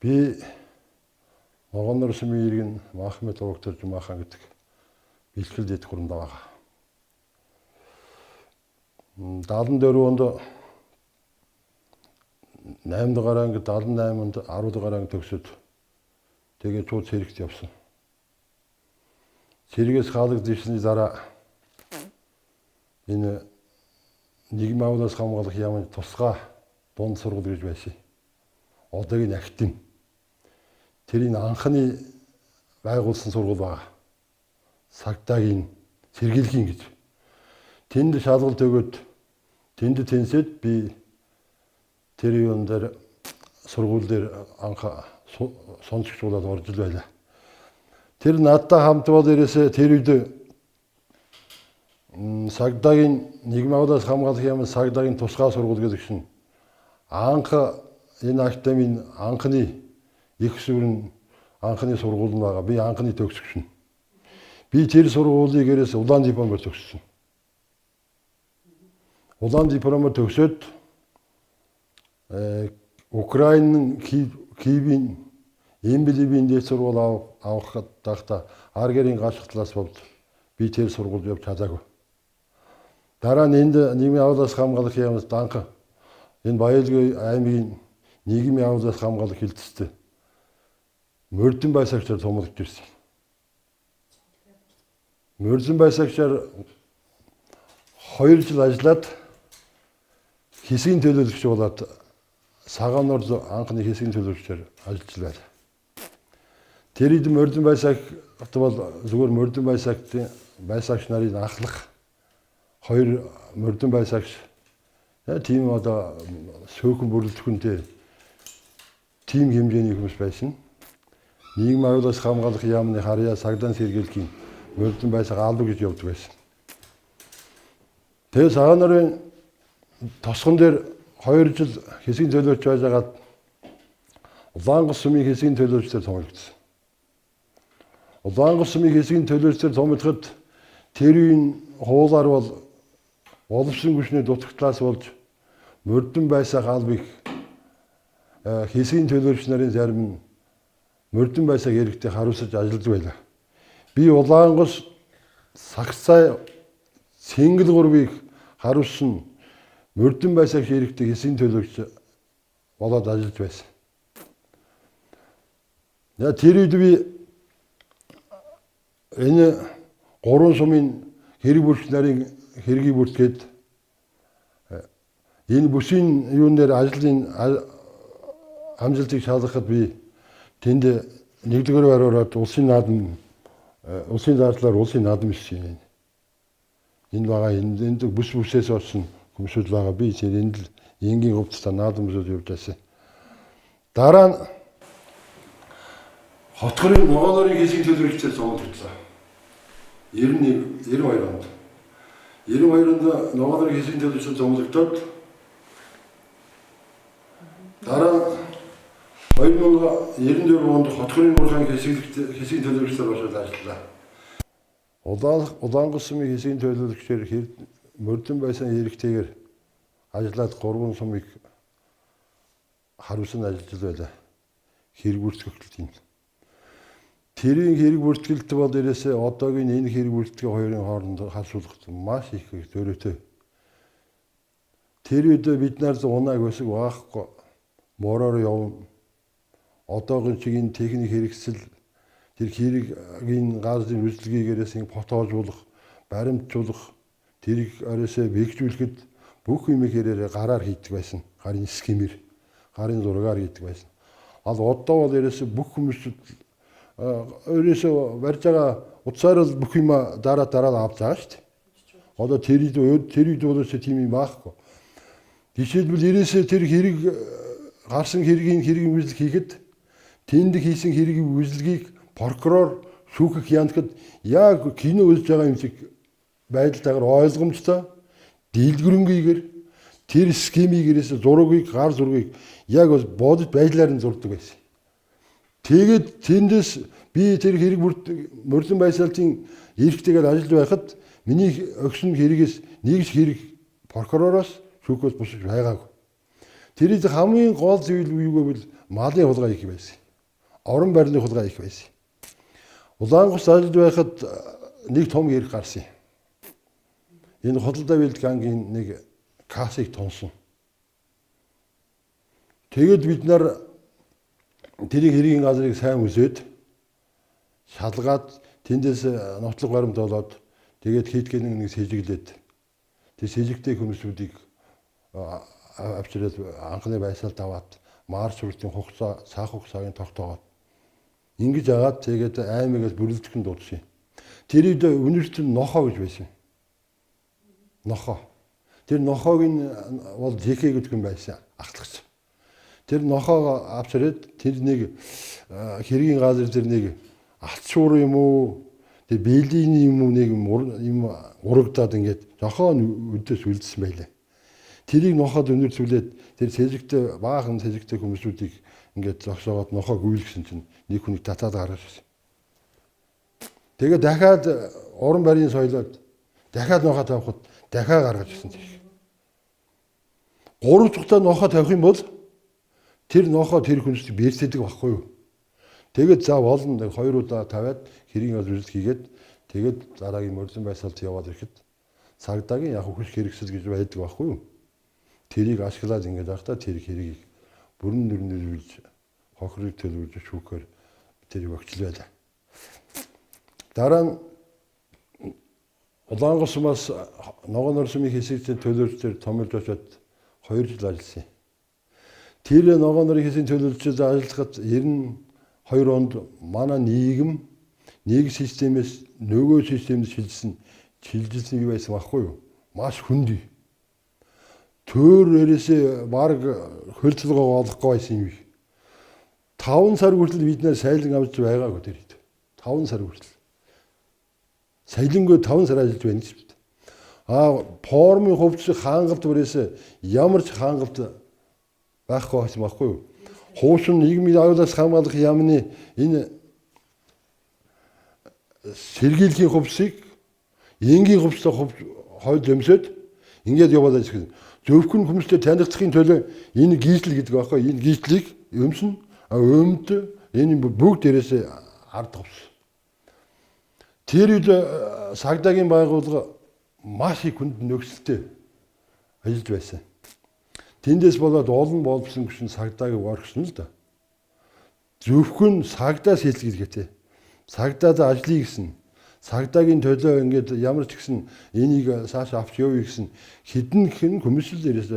Би Ногоонор сумын иргэн Махмед Угтар Жумахан гэдэг бэлтгэл дэд гурамд байгаа. 74 онд 8 дугаар анги, 78 онд 10 дугаар анги төгсөд тэгээд шууд цэрэгт явсан. Цэргээс хаалгаж ирсний дараа энэ нийгмийн агуулгаас хамгаалах яамын тусгай дунд сургууль гэж байсан. Одоогийн актив. Тэрийг анхны байгуулсан сургууль байгаа. Сагдаагийн сэргийлгийн гэж. Тэнд шалгалт өгөөд тэнд тэнсэд би тэр юун дээр сургууль дээр анх сонсогчуулаад орж ил байлаа. Тэр надтай хамт бол ерөөсөө тэр үед Сагдаагийн нийгмийн агуулгаас хамгаалах яамын Сагдаагийн тусгай сургууль гэдэг чинь анх энэ академийн анхны их сүрэн анхны сургууль нь байгаа. Би анхны төгсөгч нь. Би тэр сургуулийг ерөөс улаан дипломоор төгссөн. Улаан дипломоор төгсөөд Украинын Киевийн Эмбиливийн дээд сургууль авах байхдаа ар гэрийн гаших талаас болж би тэр сургуульд явж чадаагүй. Дараа нь энд нийгмийн агуулгаас хамгаалах яамнаас анх энэ Баялгүй аймгийн нийгмийн агуулгаас хамгаалах хилцэлтэй мордон байсагчаар томлогдож ирсэн. Мордон байсагчаар 2 жил ажиллаад хэсгийн төлөөлөгч болоод Сагаануур анхны хэсгийн төлөөлөгчөөр ажиллаж байлаа. Тэр үед мордон байсагт бол зүгээр мордон байсагтын байсагч нарыг ахлах 2 мордон байсагч тийм одоо сөөхөн бүрэлдэхүүнтэй тийм хэмжээний хүмүүс байсан. Нийгмийн аюулаас хамгаалах яамны харьяа сагдаан сэргийлгийн мордон байсаг алба гэж явдаг байсан. Тэгээ Сагаануурын тосгон дээр 2 жил хэсгийн төлөөлөгч байжгаад Улаангос сумын хэсгийн төлөөлөгчдөр томилогдсон. Улаангос сумын хэсгийн төлөөлөгчдөр томилоход тэр үеийн хуулаар бол боловсон хүчний дутагдлаас болж мордон байсаг албыг хэсгийн төлөөлөгч нарын зарим нь мордон байсаг иргэдийг хариуцаж ажилладаг байлаа. Би Улаангос Сагсай Цэнгэл гурвыг хариуцсан мордон байсаг иргэдийг хэсгийн төлөөлөгч болоод ажиллаж байсан. Я тэр үед би энэ гурван сумын хэрэг бүрч нарын хэргийг бүртгээд энэ бүсийн юун дээр ажлын амжилтыг шалгахад би тэнд нэгдүгээр байр ороод улсын наадам улсын зардлаар улсын наадам ирсэн. Энэ байгаа энд бүс бүсээс болсон хүмүүсүүд байгаа. Би тэр энд л энгийн хувцастай наадам бүсүүд явж байсан. Дараа нь Хотхорын Ногоонорын хэсгийн төлөөлөгчдөр зовлогдлоо. 91 92 онд. 92 онд Ногоонорын хэсгийн төлөөлөгчдөр зовлогдоод дараа нь 2094 онд Хотхорын гурван хэсгийн төлөөлөгчдөр болоод ажиллаа. Улаангос сумын хэсгийн төлөөлөгчдөр мордон байсан иргэтэйгээр ажиллаад гурван сумыг хариуцсан ажиллаж байлаа. Хэрэг бүртгэгдэлт юм. Тэрийн хэрэг бүртгэлт бол ерөөсөө одоогийн энэ хэрэг бүртгэлийн хоёрын хооронд харьцуулахад маш их зөрүүтэй. Тэр үед бид нар унааг өсөг байхгүй мороор явна. Одоогийн чиг энэ техник хэрэгсэл тэр хэргийн газрын үйлчилгээгээрээс ингэ фотоожуулах, баримтжуулах, тэрийг ерөөсөө бэхжүүлэхэд бүх юм хэрээрээ гараар хийдэг байсан. Гарын схемээр, гарын зургаар хийдэг байсан. Ал одоо бол ерөөсөө бүх хүмүүсүүд ерөөсөө барьж байгаа утсаар л бүх юм дараа дараа авч байгаа шүү дээ. Одоо тэр үед бол тийм юм байхгүй. Жишээлбэл ерөөсөө тэр хэрэг гарсан хэргийн үйлдэл хийхэд тэнд хийсэн хэргийн үйлдэлгийг прокурор шүүхэх яндахад яг кино үзэж байгаа юм шиг байдалтайгаар ойлгомжтой дийлгэрэнгүйгээр тэр схемийг ерөөсөө зургийг гар зургийг яг бодит байдлаар нь зурдаг байсан. Тэгээд тэндээс би тэр хэрэг мордон байсаалтын эрхтэйгээр ажиллаж байхад миний өгсөн хэрэгээс нэг ч хэрэг прокуророос шүүхээс бусаж байгаагүй. Тэр хамгийн гол зүйл юу гэвэл малын хулгай их байсан. Орон байрны хулгай их байсан. Улаангус ажиллаж байхад нэг том хэрэг гарсан. Энэ худалдаа бэлд гангийн нэг кассыг тунсан. Тэгээд бид нар тэрийг хэргийн газрыг сайн үсээд шалгаад тэндээс нотлох баримт болоод тэгээд хийдгэн нэг сэжиглээд тэр сэжигтэй хүмүүсүүдийг авчираад анхны байсаалд аваад марч хүртийн хугацаа цаах хугацааг тогтоогоод ингэж агаад тэгээд аймагаас бүрэлдэхүүн дуудсан. Тэр үед үнэрт нохоо гэж байсан. Нохоо. Тэр нохоог нь бол ЖК гэдэг хүн байсан ахлагч. Тэр нохоог авчираад тэр нэг хэргийн газар тэр нэг алчуур юм уу тэр бэлгийн юм уу нэг юм урагдаад ингээд жохон өдөөс үлдсэн байлаа. Тэрийг нохоод өнөрцүүлээд тэр сэжигтэй баахан сэжигтэй хүмүүсүүдийг ингээд зогсоогоод нохоо гүйлгсэн чинь нэг хүнийг татаад гаргаж ирсэн. Тэгээд дахиад уран барийн соёлоод дахиад нохоо тавихад дахиад гаргаж ирсэн тийм. 3 дахь нохоо тавих юм бол тэр нохоо тэр хүнс бэрсэдэг байхгүй юу? Тэгээд за болно 2 удаа тавиад хэргийн үзэл хийгээд тэгээд дараагийн морилон байсаалд яваад ирэхэд цагдаагийн яг хүч хэрэгсэл гэж байдаг байхгүй юу? Тэрийг ашиглаад ингээд байхдаа тэр хэргийг бүрэн нүрнэрүүлж хохирыг төлөвлөж шүүхээр тэрийг огчлоо байлаа. Дараа нь Улаангос сумаас Ногоон сумын хэсэгтээ төлөөлждөр томилж очоод 2 жил ажилласан. Тэр Ногоон нарын хэсгийн төлөөлжид ажиллахад 92 онд манай нийгэм нэг системээс нөгөө системд шилжилсэн юу байсан байхгүй юу? Маш хүнд. Төр ерээсээ баг хөлцөлгөө олохгүй байсан юм. 5 сар хүртэл бид нэр сайлан авч байгаагүй тэр хэд. 5 сар хүртэл. Сайлангүй 5 сар ажиллаж байна гэж бид. А формын хувьд хангалт бүрээс ямар ч хангалт байхгүй байсан байхгүй юу? Хуучин нийгмийн аюулаас хамгаалах яамны энэ сэргийлэхийн хувьсыг энгийн хувьстай хойд өмсөд ингээд яваад байсан. Зөвхөн хүмүүстэй танигдахын төлөө энэ гийтэл гэдэг байхгүй энэ гийтлийг өмснө. Өмд энэ бүгд дээрээс ард хувьс. Тэр үед сагдаагийн байгууллага маш их хүнд нөхцөлтэй ажиллаж байсан. Тэндээс болоод олон боловсон гүшин сагдаагийг орхисон л да. Зөвхөн сагдаа сэлгэл гэдэг. Сагдаад ажлыг гэсэн. Сагдаагийн төлөө ингээд ямар ч гэсэн энийг цааш авч явъя гэсэн хідэн хэн хүмүүсэл дээрээс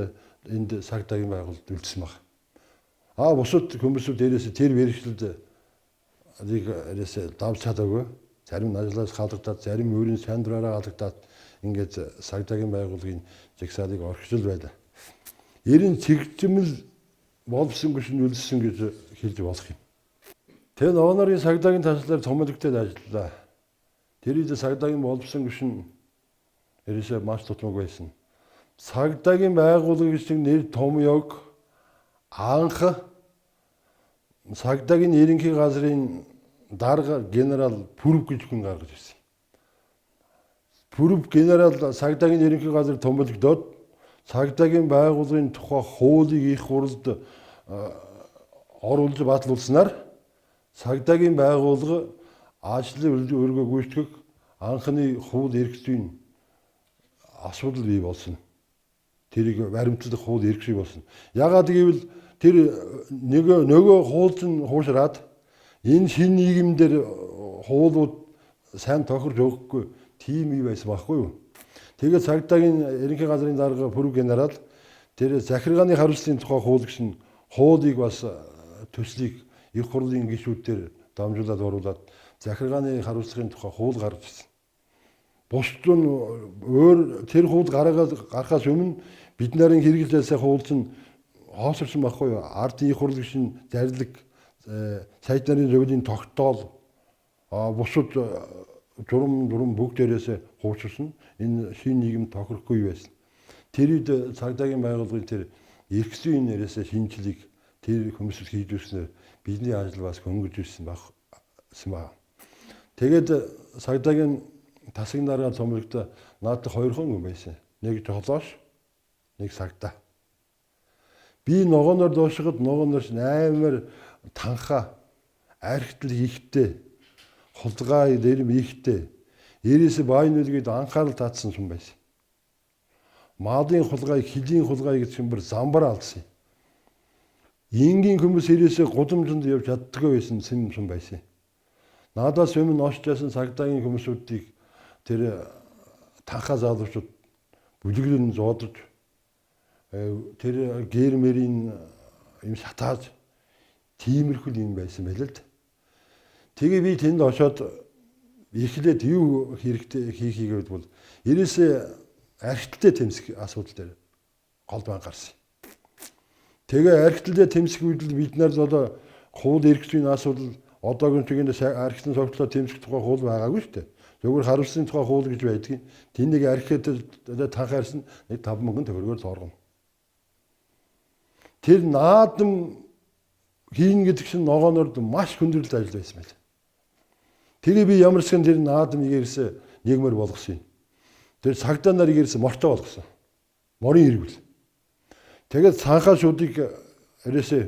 энд сагдаагийн байгууллагад үлдсэн баг. А бусад хүмүүсүүд дээрээс тэр бэрхшээлд нэг дээрээс давж чадаагүй. Зарим нь ажлаас халагдаад, зарим өөрийн сайн дураараа халагдаад ингээд сагдаагийн байгууллагын жагсаалыг орхижл байлаа. Ерэн цэгжмэл боловсон гүшин үлдсэн гэж хэлж болох юм. Тэр ногоон нарын сагдаагийн таслаар томилогдоод ажиллалаа. Тэр үед сагдаагийн боловсон гүшин ерөөсөө маш тутмаг байсан. Сагдаагийн байгууллага гэж нэр томьёог анх сагдаагийн ерөнхий газрын дарга генерал Пүрв гэж хүн гаргаж ирсэн. Пүрв генерал сагдаагийн ерөнхий газар томилогдоод сагдаагийн байгууллагын тухай хуулийг их хурлд оруулж батлуулснаар сагдаагийн байгууллага ажлын өргөө гүйцэтгэх анхны хууль эрх зүйн асуудал бий болсон. Тэрийг баримтлах хууль эрх зүй болсон. Ягаад гэвэл тэр нөгөө хууль нь хуушраад энэ шинэ нийгэмдэр хуулиуд сайн тохирч өгөхгүй тийм юу байсан байхгүй юу? Тэгээд цагдаагийн ерөнхий газрын дарга Пүрв генерал тэр захиргааны хариуцлагын тухай хууль гэсэн хуулийг бас төслийг их хурлын гишүүдээр дамжуулаад оруулаад захиргааны хариуцлагын тухай хууль гаргаж ирсэн. Бусд нь өөр тэр хууль гаргаад гарахаас өмнө бид нарын хэрэглээсээ хууль чинь хоосорсон байхгүй юу? Ардын их хурл гэсэн зарлиг сайд нарын зөвлөлийн тогтоол бусад журам бүгдээрээс хуучирсан. Энэ шинэ нийгэм тохирохгүй байсан. Тэр үед цагдаагийн байгууллагын тэр эрх зүйн нэрээс шинжилгийг тэр хүмүүсд хийж ирснээр бидний ажил бас хөнгөж ирсэн байсан ба. Тэгээд цагдаагийн тасаг нараа томилогдоо наадах хоёр хүн байсан. Нэг жолоош, нэг сагдаа. Би ногооноор дуушхад ногооноор амар танхаа архитл ихтэй хулгай дэрэм ихтэй ерээс байн үлгээд анхаарал татсан юм байсан. Маадын хулгай, хилийн хулгай гэж юм бүр замбар алдсан. Энгийн хүмүүс ерээсээ гудамжинд явж чаддаггүй байсан сэм юм байсан. Надаас өмнө очж байсан цагдаагийн хүмүүсүүдийг тэр танхаа залуучууд бүлэглэн зоодож тэр гэр мэрийн юм шатааж тиймэрхүү юм байсан байл л. Тэгээ би тэнд очоод эхлээд юу хэрэгтэй хийхийг бол ерээсээ архитэлтэй тэмсэх асуудал дээр гол бан гарсан. Тэгээ архитэлтэй тэмсэх үед л бид нар одоо хууль эрх зүйн асуудал одоогийн чигээр архитэн согтлоо тэмсэх тухай хууль байгаагүй шүү дээ. Зөвхөн харамсны тухай хууль гэж байдгийг. Тэнд нэг архитэлтэй танхаарсан нэг 5,000 төгрөгөөр тооргоно. Тэр наадам хийн гэдэг чинь ногооноор маш хүндрэлтэй ажил байсан байл. Тэгээ би ямар ч хэн тэр наадам игээсээ нийгмээр болгосон юм. Тэр цагдаа нар игээсээ мортой болгосон. Морын эргүүл. Тэгээд цанхаа шуудыг ерээсээ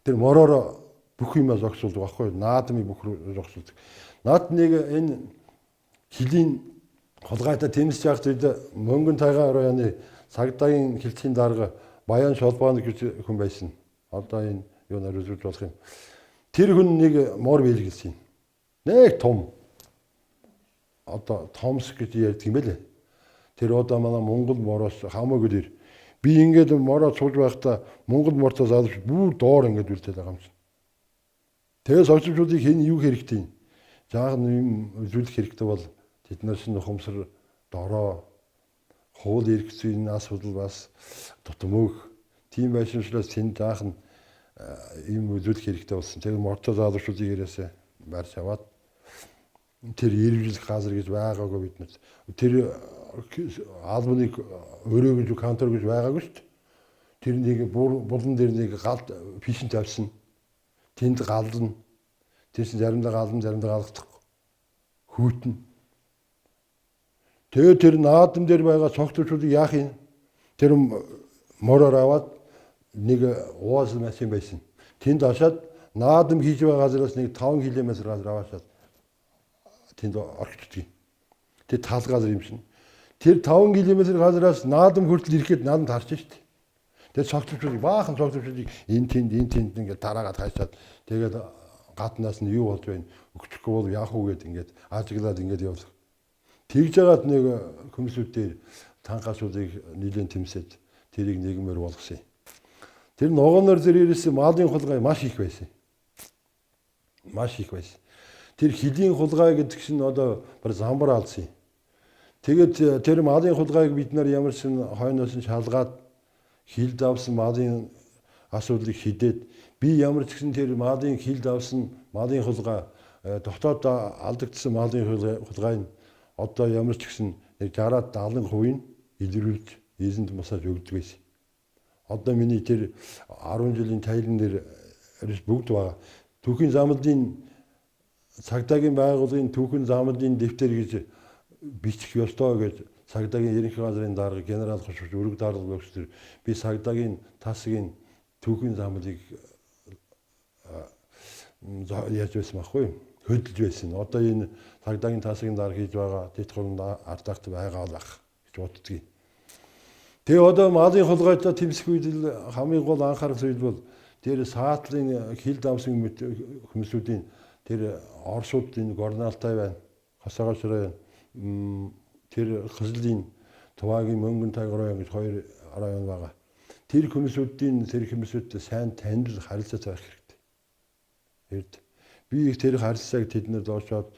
тэр мороор бүх юмаа зогсуулдаг байхгүй наадмыг бүх зогсуулдаг. Наад нэг энэ хилийн хулгайтай тэмсэж явах үед Мөнгөн тайгаан районы цагдаагийн хилцийн дарга Баян Шолбоон гэж хүн байсан. Одоо энэ юунаар үзүүлж болох юм. Тэр хүн нэг мор биелгэлсэн юм. Нэг том. Одоо томс гэж ярьдаг юм байлээ. Тэр одоо манай Монгол мороос хамаагүй дэр. Би ингээд мороо цууж байхдаа Монгол мортой залууч бүр доор ингээд үлдээд байгаа юм чинь. Тэгээ согцолчуудыг хэн юу хэрэгтэй юм? Жаахан юм үзүүлэх хэрэгтэй бол тэд нар шинэ ухамсар дороо хууль эрх зүйн асуудал бас тутамөөх тийм байсан учраас тэнд жаахан юм үзүүлэх хэрэгтэй болсон. Тэгээ мортой залуучуудыг ирээсээ барьж аваад тэр ирвжлэх газар гэж байгаагүй бид нар. Тэр албаныг өрөө гэж контор гэж байгаагүй шүү дээ. Тэр нэг булан дээр нэг гал фишин тавьсан. Тэнд гална. Тэр чинь заримдаа гална, заримдаа галахдах. Хүүтэн. Тэгээ тэр наадам дээр байгаа цогтолчуудыг яах юм? Тэр мороор аваад нэг уаз машин байсан. Тэнд ашаад наадам хийж байгаа газараас нэг 5 км газар аваашаад тэнд орхичдөг. Тэр тал газар юм шин. Тэр 5 км газараас наадам хүртэл ирэхэд наадам тарч шít. Тэр цогтолчуудыг баахан цогтолчуудыг энэ тэнд энэ тэнд ингээд дараагаад хайшаад тэгээд гаднаас нь юу болж байна өгчихгүй бол яах вэ гэд ингээд ажиглаад ингээд явлаа. Тэгж жагаад нэг хүмүүсүүдээр танхаасуудыг нэлээд тэмсээд тэрийг нийгмээр болгосон юм. Тэр ногооноор зэр ирсэн малын хулгай маш их байсан. Маш их байсан. Тэр хилийн хулгай гэдэг чинь одоо бар замбар алдсан юм. Тэгээд тэр малын хулгайг бид нар ямар ч хойноос нь шалгаад хилд авсан малын асуудлыг шидээд би ямар ч гэсэн тэр малын хилд авсан малын хулгай дотоод алдагдсан малын хулгай нь одоо ямар ч гэсэн нэг 60-аад 70% нь илрүүлж эзэнд мусааж өгдөг байсан. Одоо миний тэр 10 жилийн тайлан дээр бүгд байгаа. Түүхийн замлын цагдаагийн байгууллагын түүхэн замлын дэвтэр гэж бичих ёстой гэж цагдаагийн ерөнхий газрын дарга генерал хошигч өрөг дарга өгсдөр би цагдаагийн тасгийн түүхийн замлыг яаж байсан байхгүй хөдөлж байсан. Одоо энэ цагдаагийн тасгийн дарга хийж байгаа дэд хурмд ардагт байгаа л ах гэж боддгийг. Тэгээ одоо малын хулгайтай тэмсэх үед л хамгийн гол анхаарах зүйл бол тэр саатлын хил давсан хүмүүсүүдийн тэр Оросуудын Горналтай байна. Хосоогоос район тэр Хызлын Тувагийн Мөнгөн тайг район гэж хоёр район байгаа. Тэр хүмүүсүүдийн тэр хүмүүсүүдтэй сайн танил харилцаатай байх хэрэгтэй. Эрд. Би их тэр харилцааг тэднэр доошоод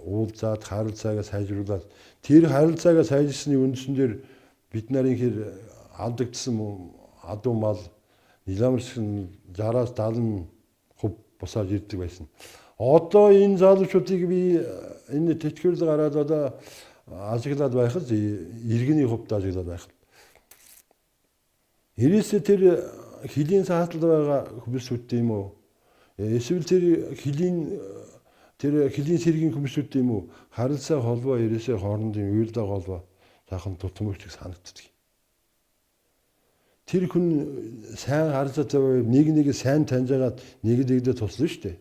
уулзаад харилцаагаа сайжруулад тэр харилцаагаа сайжирсны үндсэн дээр бид нарын хэр алдагдсан адуу мал Ниламарсан 60-аас 70% бусааж ирдэг байсан. Одоо энэ залуучуудыг би энэ тэтгэврэл гараад одоо ажиглаад байхад иргэний хувьд ажиглаад байх. Ирээсээ тэр хилийн саатал байгаа хүмүүсүүд юм уу? Эсвэл тэр хилийн сэргийн хүмүүсүүд юм уу? Харилцаа холбоо ирээсээ хоорондын уялдаа холбоо сайхан тутамгч санагддаг. Тэр хүн сайн харилцаатай байв, нэг нэг сайн таньж агаад нэг нэгдээ туслана шүү дээ.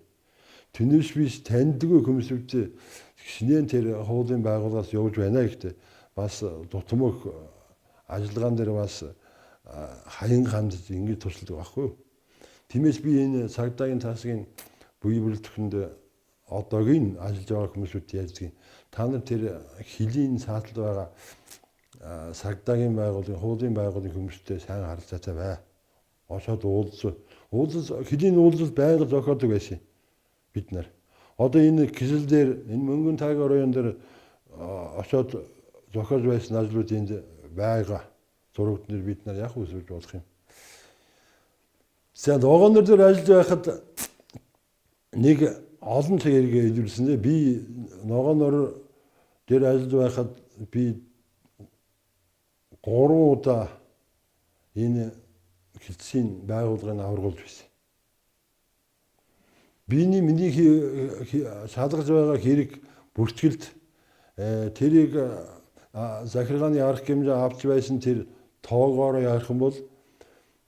Түнэс биш таньдгүй хүмүүсүүд шинээр тэр хуулийн байгууллагаас явж байна гэхдээ бас дутмаг ажиллагаан дээр бас хаян хандж ингэж тусалдаг байхгүй юу. Тиймээс би энэ цагдаагийн тасгийн буй бүрэлдэхүүнд одоогийн ажиллаж байгаа хүмүүсүүд ярьдаг. Та нар тэр хөлийн сааталд байгаа цагдаагийн байгууллагын хуулийн байгууллагын хүмүүстэй сайн харилцаатай бай. Очоод уулз хөлийн уулзалт байнга зохиодог байсан бид нар. Одоо энэ Кизил дээр энэ Мөнгөн тайга район дээр очоод зохиож байсан ажлууд энд байгаа. Зурагт нэр бид нар яг үсвэж болох юм. За ногоонор дээр ажиллаж байхад нэг олон цаг эргээ илүүрсэн. Би ногоонор дээр ажиллаж байхад би 3 удаа энэ хилцийн байгууллагыг аваргуулж байсан. Биний миний шалгаж байгаа хэрэг бүртгэлд тэрийг захиргааны арга хэмжээ авч байсан тэр тоогоороо ярих юм бол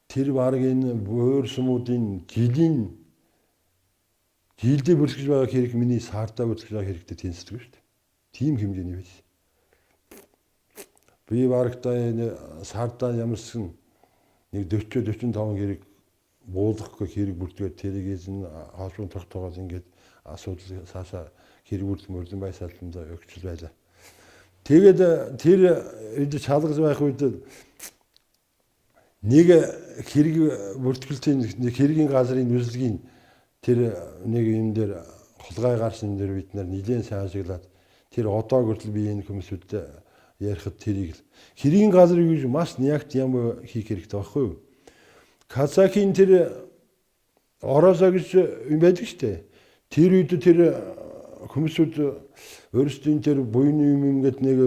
тэр бараг энэ бөөр сумуудын жилийн жилдээ бүртгэж байгаа хэрэг миний сартаа бүртгэж байгаа хэрэгтэй тэнцдэг шүү дээ. Тийм хэмжээний байсан. Би барагтаа энэ сартаа ямарсан нэг 40 45 хэрэг буулгахгүй хэрэг бүртгээд тэрийг эзэн хоолшин тогтоогоос ингээд асуудал цаашаа хэрэг бүрдэх мөрдөн байсааланд өгчл байлаа. Тэгээд тэр эд шалгаж байх үед нэг хэрэг бүртгэлтийн нэг хэргийн газрын нүзлэгийн тэр нэг юм дээр хулгай гарсан дээр бид нар нэлээд сайн ашиглаад тэр одоо хүртэл би энэ хүмүүсүүдтэй ярихад тэрийг л хэргийн газрыг гэж маш нягт юм хийх хэрэгтэй байхгүй юу? Казахын тэр ороосоо гэж юм байдаг шүү дээ. Тэр үед тэр хүмүүсүүд өөрсдийн тэр буяны юм ингээд нэг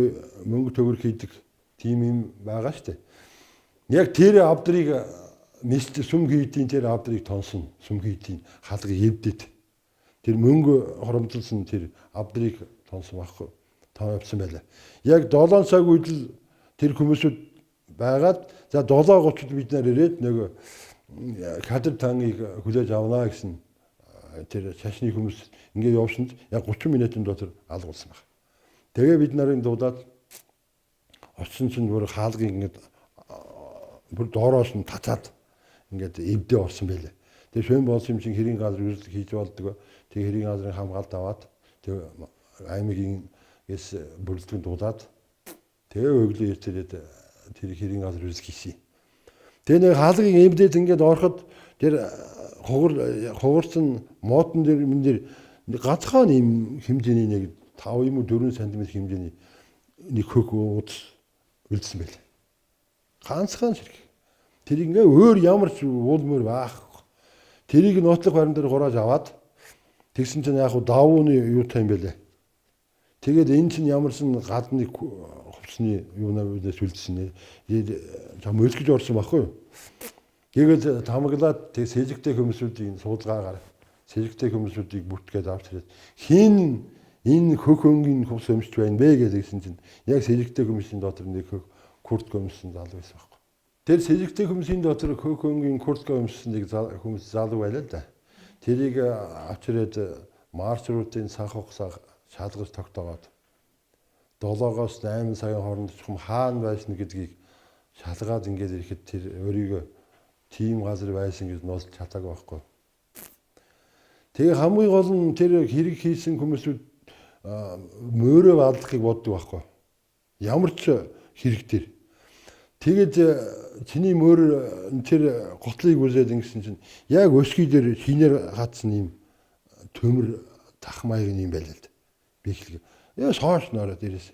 мөнгө төгрөг хийдэг тийм юм байгаа шүү дээ. Яг тэр авдрыг мэст сүм хийдийн тэр авдрыг тонсон сүм хийдийн хаалгыг эвдэд тэр мөнгө хоромдолсон тэр авдрыг тонсон байхгүй тоо явсан байлаа. Яг 7 цаг үед л тэр хүмүүсүүд байгаад за 7:30-д бид нар ирээд нөгөө кадр тангийг хүлээж авнаа гэсэн тэр шашны хүмүүс ингээ явсанд яг 30 минутын дотор алгуулсан баг. Тэгээ бид нарын дуудаад очсон чинь бүр хаалгыг ингээд бүр доороос нь татаад ингээд эвдээ орсон байлээ. Тэгээ шөн болсон юм чинь хэрийн газар үүсэл хийж болдог. Тэгээ хэрийн газрын хамгаалт аваад тэгээ аймгийн эс бүрэлдэхүүн дуудаад тэгээ өглөө ирээд тэр хэрийн газар үүсэл хийсэн. Тэгээ нэг хаалгыг эвдээд ингээд ороход тэр хугарсан модон дээр мэн дээр ганцхан юм хэмжээний нэг 5 юм уу 4 см хэмжээний нэг хөх уудас үлдсэн байл. Ганцхан ширхэг. Тэр ингээ өөр ямар ч уулмөр байхгүй. Тэрийг нотлох барин дээр хурааж аваад тэгсэн чинь яг давууны юутай юм бэлээ. Тэгээд энэ чинь ямарсан гадны хувцсны юунаас үлдсэн. Зам өлгөж орсон байхгүй юу? Тэгээд тамаглаад тэг сэжигтэй хүмүүсүүдийг суулгаагаар сэжигтэй хүмүүсүүдийг бүртгээд авч ирээд хин энэ хөх өнгийн хувц өмсч байна бэ гэдгийгсэн чинь яг сэжигтэй хүмүүсийн дотор нэг хөх куртка өмссөн залуу байсан байхгүй. Тэр сэжигтэй хүмүүсийн дотор хөх өнгийн куртка өмссөн нэг хүмүүс залуу байлаа л да. Тэрийг авч ирээд маршрутын санх хугацаа шалгаж тогтоогоод 7-оос 8 цагийн хооронд чухам хаана байсан гэдгийг шалгаад ингээд ирэхэд тэр өөрийгөө тийм газар байсан гэж нуулж чадаагүй байхгүй. Тэгээ хамгийн гол нь тэр хэрэг хийсэн хүмүүсүүд мөрөө аллахыг боддог байхгүй. Ямар ч хэрэг тэр. Тэгээд чиний мөр тэр готлыг үзээд ингэсэн чинь яг өсгий дээр шинээр хатсан юм төмөр тах маяг юм байл л да. Би хэлгээ. Яа соош нөрөө дээрээс.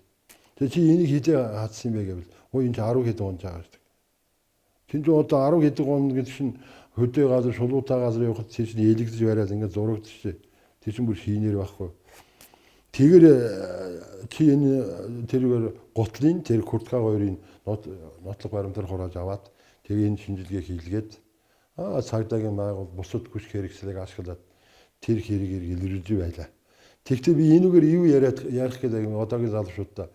Тэгээ чи энийг хизээ хатсан юм бэ гэвэл өө энэ чи 10 хэдэн он жаагаа гэдэг. Тин ч одоо 10 хэдэн он гэдэг чинь хөдөө газар шулуутай газар явахад тэр чинь элэгдэж бариад ингээд зурагдчих. Тэр чинь бүр шинээр байхгүй. Тэгэхээр чи энэ тэргээр гутлын тэр куртка хоёрын нотлох баримтаар хурааж аваад тэгээ энэ шинжилгээ хийлгээд цагдаагийн байгуул бусад хүч хэрэгслийг ашиглаад тэр хэрэгээр илрүүлж байлаа. Тэгэхдээ би энүүгээр юу яриад ярих гэдэг юм одоогийн залуучуудаа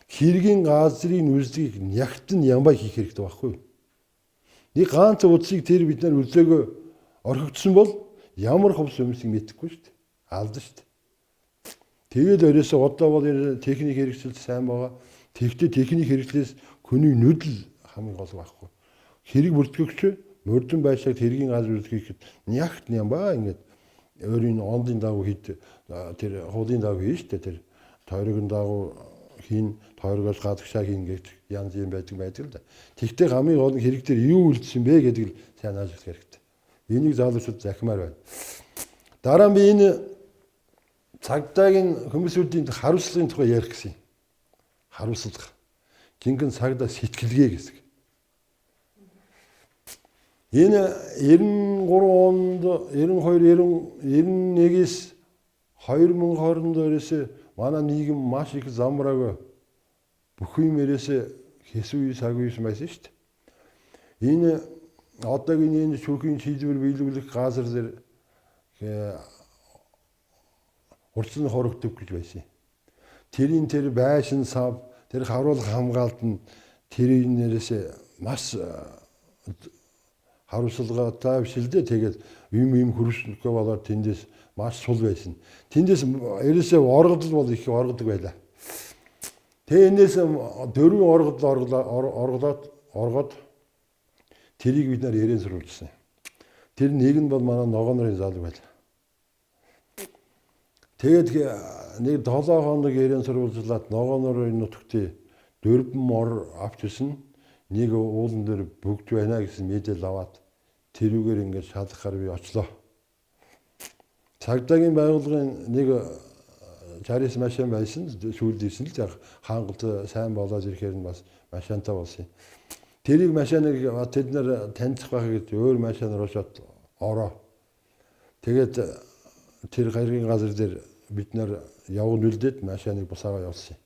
хэргийн газрын үзлэгийг нягт нь ямбай хийх хэрэгтэй байхгүй юу? Нэг ганц утсыг тэр бид нар үзээгөө орхигдсон бол ямар хувьс юмсыг мэдэхгүй шүү дээ. Алдсан шүү дээ. Тэгээд ерөөсөө одоо бол техник хэрэгсэл сайн байгаа. Тэгэхдээ техник хэрэгслээс хүний нүдэл хамгийн гол байхгүй. Хэрэг бүртгэгч мөрдөн байшааг хэргийн газар үзэхэд нягт юм ба ингээд өөрийн онлын дагуу хэд тэр хуулийн дагуу хийн шүү дээ. Тэр тойрогын дагуу хийн, тойрогоос гадагшаа хийн гэж янз юм байдаг л да. Тэгтээ хамгийн гол нь хэрэг дээр юу үлдсэн бэ гэдэг л сайн ажиглах хэрэгтэй. Энийг залуучууд захимаар байна. Дараа нь би энэ цагдаагийн хүмүүсүүдийн хариуцлагын тухай ярих гэсэн. Хариуцлага. Жинхэнэ цагдаа сэтгэлгээ гэсэн. Энэ 93 онд 92 91-ээс 2020-нд ерөөсөө манай нийгэм маш их замраагүй бүх юм ерөөсөө хэсүү саггүй юм байсан шүү дээ. Энэ одоогийн энэ шүүхийн шийдвэр биелүүлэх газар дээр хурцны хорогдов гэж байсан. Тэрийн тэр байшин сав, тэр харуулга хамгаалт нь тэрийн нэрээс маш хариуцлагатай биш л дээ. Тэгээд юм хөрвшнөкөө болоод тэндээс маш сул байсан. Тэндээс ерөөсөө оргодол бол их оргодог байлаа. Тэгээ энэс дөрвөн оргодол оргоод тэрийг бид нар ярен сурвалжсан. Тэр нэг нь бол манай ногоон нарын залуу байлаа. Тэгээд нэг 7 хоног ярен сурвалжлаад ногоон нарын нутагт дөрвөн мор авч ирсэн. Нэг уулан дээр бүгд байна гэсэн мэдээлэл аваад тэрүүгээр ингээд шалгахаар би очлоо. Цагдаагийн байгууллагын нэг 69 машин байсан, сүүлд ирсэн л яг хангалт сайн болоод ирэхээр нь бас машинтай болсон юм. Тэрийг машиныг тэд нар танилцах байх гэж өөр машинаар очоод ороо. Тэгээд тэр гаргийн газар дээр бид нар явган үлдээд машиныг бусаагаа явуулсан юм.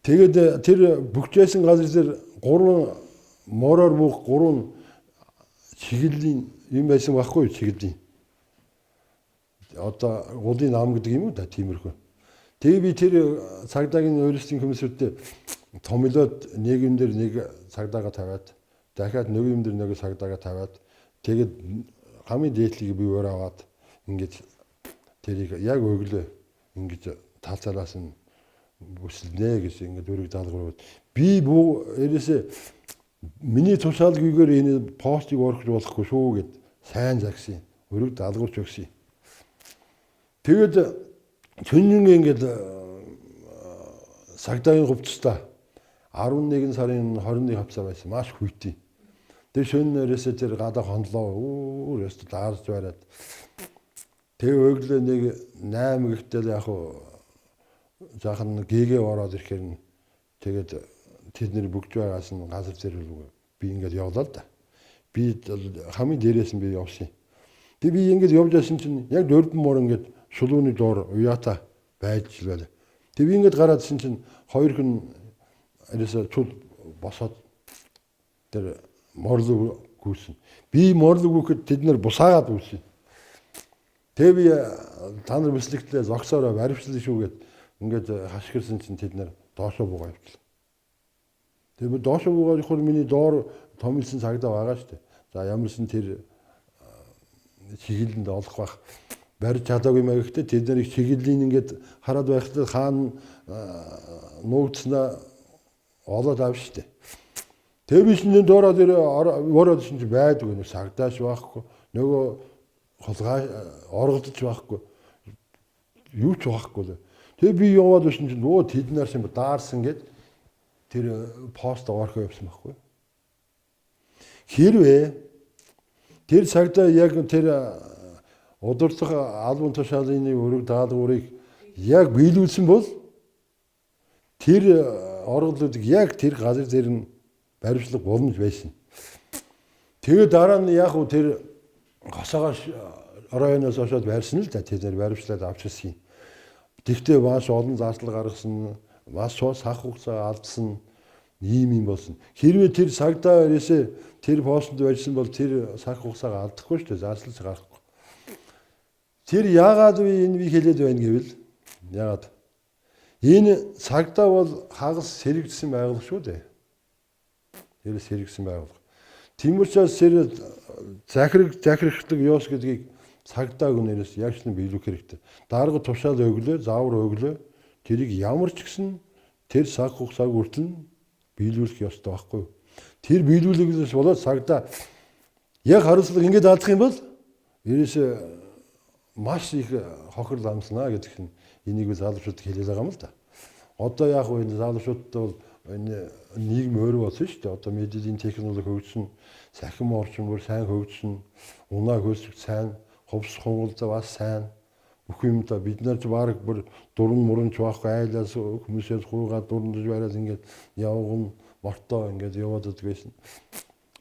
Тэгээд тэр бүгжсэн газар дээр гурван мороор буух гурван чиглэлийн юм байсан байхгүй чиглэлийн. Одоо гулын нам гэдэг юм уу да тиймэрхүү. Тэгээ би тэр цагдаагийн өөрсдийн хүмүүсүүдтэй томилоод нэг юм дээр нэг цагдаага тавиад дахиад нэг юм дээр нэг цагдаага тавиад тэгээд хамгийн дээдлийг би өөр аваад ингэж тэрийг яг өглөө ингэж тал талаас нь бүслэнэ гэж ингээд өрөг даалгавар. Би ерөөсөө миний тушаалгүйгээр энэ постыг орхиж болохгүй шүү гэд сайн загсан. Өрөг даалгаварч өгсөн. Тэгээд цөннөн ингээд цагдаагийн хувцастай 11 сарын 21 хавцаа байсан. Маш хүйтэн. Тэр шөнө ерөөсөө тэр гадаа хондлоо. Өөрөөсөө даарч бариад. Тэгээ өглөө нэг 8 гэгтэл яг жаахан гээгээ ороод ирэхээр нь тэгээд тэд нэр бүгж байгаас нь газар дээр би ингээд явлаа л да. Би хамгийн дээрээс нь би явсан. Тэг би ингээд явж байсан чинь яг дөрвөн мор ингээд шулууны доор уяата байж л байлаа. Тэг би ингээд гараад ирсэн чинь хоёр хүн ерөөсөө чул босоод тэр морлог гүйсэн. Би морлог гүйхэд тэд нар бусаагаад гүйсэн. Тэг би та нар бүслэгтлээ зогсоорой баривчлаа шүү гэд ингээд хашгирсан чинь тэд нар доошоо буугаа явчихлаа. Тэгээ би доошоо буугаа явахаар миний доор томилсон цагдаа байгаа шүү дээ. За ямарсан тэр чиглэлэнд олох байх барьж чадаагүй маа гэхдээ тэд нарыг чиглэлийн ингээд хараад байхдаа хаана нуугдснаа олоод авна шүү дээ. Тэгээ би шинэ доороо тэр ороод ирсэн чинь байдгүй нэг цагдааш байхгүй нөгөө хулгай оргодож байхгүй юу ч байхгүй л. Тэгээ би яваад байсан чинь нөгөө тэд нар шин даарсан гэд тэр пост орхоо явсан байхгүй. Хэрвээ тэр цагдаа яг тэр удирдах албан тушаалын өрөг даалгаврыг яг биелүүлсэн бол тэр оргодлуудыг яг тэр газар дээр нь баримтлах боломж байсан. Тэгээ дараа нь яг уу тэр госоогоос районоос очоод барьсан л да тэд нар баримтлаад авчирсан юм. Тэгтээ маш олон зарцлал гаргасан, маш сах хугацаа алдсан ийм юм болсон. Хэрвээ тэр цагдаа ерөөсөө тэр постонд байсан бол тэр сах хугацаагаа алдахгүй шүү дээ, зарцлалч гарахгүй. Тэр яагаад би энэ би хэлээд байна гэвэл яагаад энэ цагдаа бол хагас сэрэгдсэн байгууллага шүү дээ. Тэр сэрэгдсэн байгууллага. Тийм учраас тэр захирах ёс гэдгийг цагдаа гүнээрээс яг ч биелүүлэх хэрэгтэй. Дарга тушаал өглөө, заавар өглөө. Тэрийг ямар ч гэсэн тэр цаг хугацааг хүртэл биелүүлэх ёстой байхгүй юу? Тэр биелүүлэгдээс болоод цагдаа яг хариуцлага ингэж алдах юм бол ерөөсөө маш их хохирол амлана гэдэг нь энийг залуучууд хэлээд байгаа юм л да. Одоо яг энэ залуучуудад бол энэ нийгэм өөр болсон шүү дээ. Одоо мэдээлийн технологи хөгжсөн, сахим орчин бүр сайн хөгжсөн, унаа хөлсөг сайн, хувьс хунгалзаа бас сайн. Бүх юм да бид нар ч баг бүр дуран муран ч байхгүй айлаас хүмүүсээс хуугаа дурандж бариад ингээд явган мортой ингээд яваад байдаг байсан.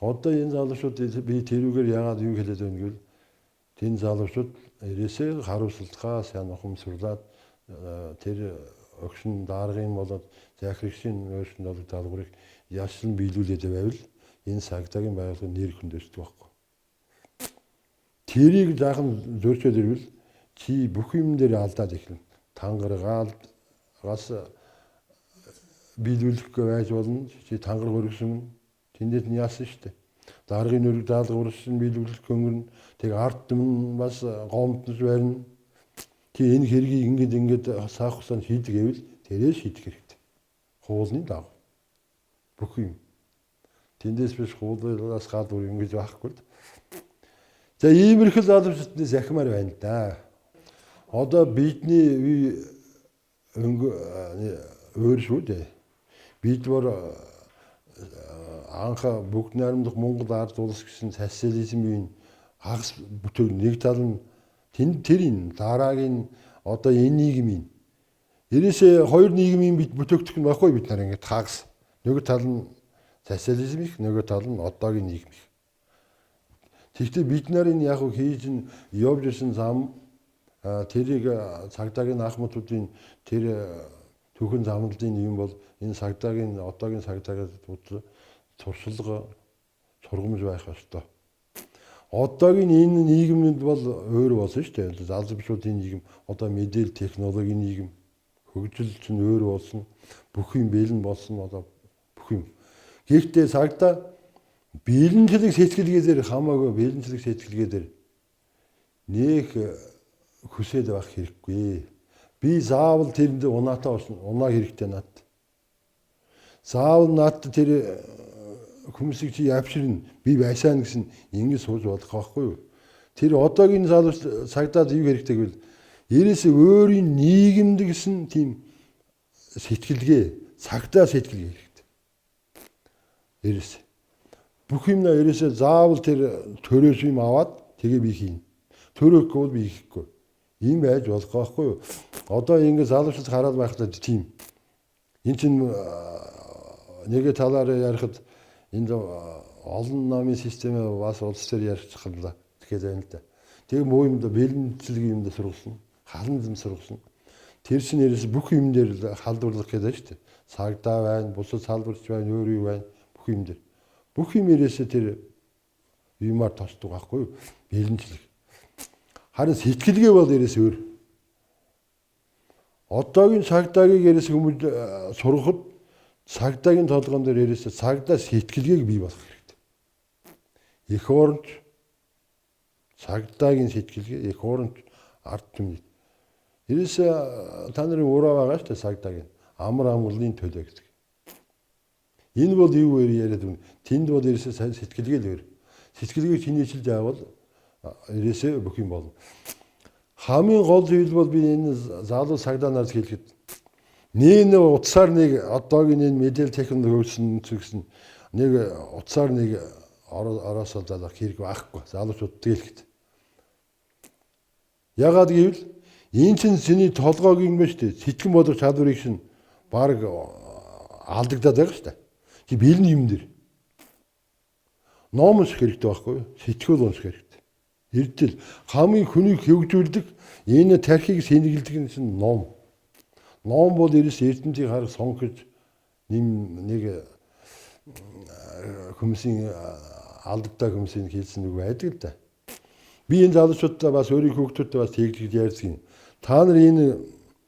Одоо энэ залуучууд би тэрүүгээр яагаад юу хэлээд байна гэвэл энэ залуучууд ерээсээ хариуцлагаа сайн ухамсарлаад тэр огшин даргын болоод захирагчийн өөрсөнд болог даалгаврыг яшин биелүүлээд байвал энэ цагдаагийн байгууллагын нэр хүнд өсдөг байхгүй. Тэрийг жаахан зөрчөөд ирвэл чи бүх юм дээр алдаад эхэлнэ. Тангаргаас биелүүлэхгүй байж болно. Чи тангараг өргөсөн тэндээс нь яасан шүү дээ. Даргын өрг даалгаварсан биелүүлэхгүй өнгөрнө. Тэг ард түмэн бас гомдож барина. Чи энэ хэргийг ингэж ингэж саах хугацаанд шийдэг гэвэл тэрээ шийдэх хэрэгтэй. Хуулны дагуу. Бүх юм. Тэндээс биш хуулиас гадуур ингэж байхгүй л. За иймэрхүү залуучууднаас яхимаар байна л да. Одоо бидний үе өөр шүү дээ. Бид бол анх бүгд найрамдах Монгол ард улс гэсэн социализм үеийн хагас бүтээг нэг тал нь тэнд тэр энэ дараагийн одоо энэ нийгмийн ерөөсөө хоёр нийгмийн бид бүтээгдэх нь байхгүй бид нар ингээд хагас нөгөө тал нь социализм их нөгөө тал нь одоогийн нийгэм их. Тэгэхдээ бид нарын яг хийж нь явж ирсэн зам тэрийг цагдаагийн ахмадуудын тэр түүхэн замналын юм бол энэ цагдаагийн одоогийн цагдаагийн туршлага сургамж байх ёстой. Одоогийн энэ нийгэмд бол өөр болсон шүү дээ. Залуучуудын нийгэм, одоо мэдээлэл технологийн нийгэм, хөгжил чинь өөр болсон, бүх юм бэлэн болсон, одоо бүх юм. Гэхдээ цагдаа бэлэнчлэг сэтгэлгээгээр хамаагүй бэлэнчлэг сэтгэлгээгээр нэх хүсээд байх хэрэггүй. Би заавал тэрэнд унаатай болсон, унаа хэрэгтэй надад. Заавал надад тэр хүмүүсийг чи явширна, би байсаа гэсэн ингэж сууж болох байхгүй юу? Тэр одоогийн залууч цагдаад юу хэрэгтэй гэвэл ерөөсөө өөрийн нийгэмд гэсэн тийм сэтгэлгээ, цагдаа сэтгэлгээ хэрэгтэй. Ерөөсөө бүх юмнаа ерөөсөө заавал тэр төрөөс юм аваад тэгээ би хийн. Төрөөхгүй бол би хийхгүй. Ийм байж болох байхгүй юу? Одоо ингэ залуучууд хараад байхдаа тийм. Энд чинь нэг талаар ярихад энд олон намын системээ бас улс төр ярьчих юм да. Тэгэхээр байна л да. Тэгээ муу юм да бэлэнцлэг юм да сургасан. Халан зэм сургасан. Тэр чинь ерөөс бүх юм дээр халдварлах гэдэг шүү дээ. Цагдаа байна, бусад салбарч байна, өөр юу байна, бүх юм дээр. Бүх юм ерөөсөө тэр юмар тосдог байхгүй юу? Бэлэнцлэг. Харин сэтгэлгээ бол ерөөс өөр. Одоогийн цагдаагийг ерөөс хүмүүс сургахад цагдаагийн толгоон дээр ерөөсөө цагдаа сэтгэлгээг бий болгох хэрэгтэй. Эх оронч цагдаагийн сэтгэлгээ, эх оронч ард түмний. Ерөөсөө та нарын ураа байгаа шүү дээ цагдаагийн амар амгалын төлөө гэдэг. Энэ бол юу яриад вэ? Тэнд бол ерөөсөө сэтгэлгээ л өөр. Сэтгэлгээг чинээчилж авал ерөөсөө бүх юм болно. Хамгийн гол зүйл бол би энэ залуу цагдаа нарт хэлэхэд нэг утсаар нэг одоогийн энэ мэдээлэл технологи хөгжсөн гэсэн нэг утсаар нэг ороосоо залах хэрэг байхгүй. Залуучууд тгэлэхэд. Ягаад гэвэл энэ чинь чиний толгойг юм ба шүү дээ. Сэтгэн бодох чадварыг чинь баг алдагдаад байгаа шүү дээ. Чи бэлэн юм дээр. Ном унших хэрэгтэй байхгүй юу? Сэтгүүл унших хэрэгтэй. Эрдэл хамгийн хүнийг хөгжүүлдэг энэ тархийг сэнгэлдэг нь чинь ном. Ном бол ерөөс эрдэмтдийг харах сонгож нэг хүмүүсийн алдагтай хүмүүсийн хийсэн үг байдаг л да. Би энэ залуучуудаа бас өөрийн хүүхдүүдтэй бас тэгж ярьдаг юм. Та нар энэ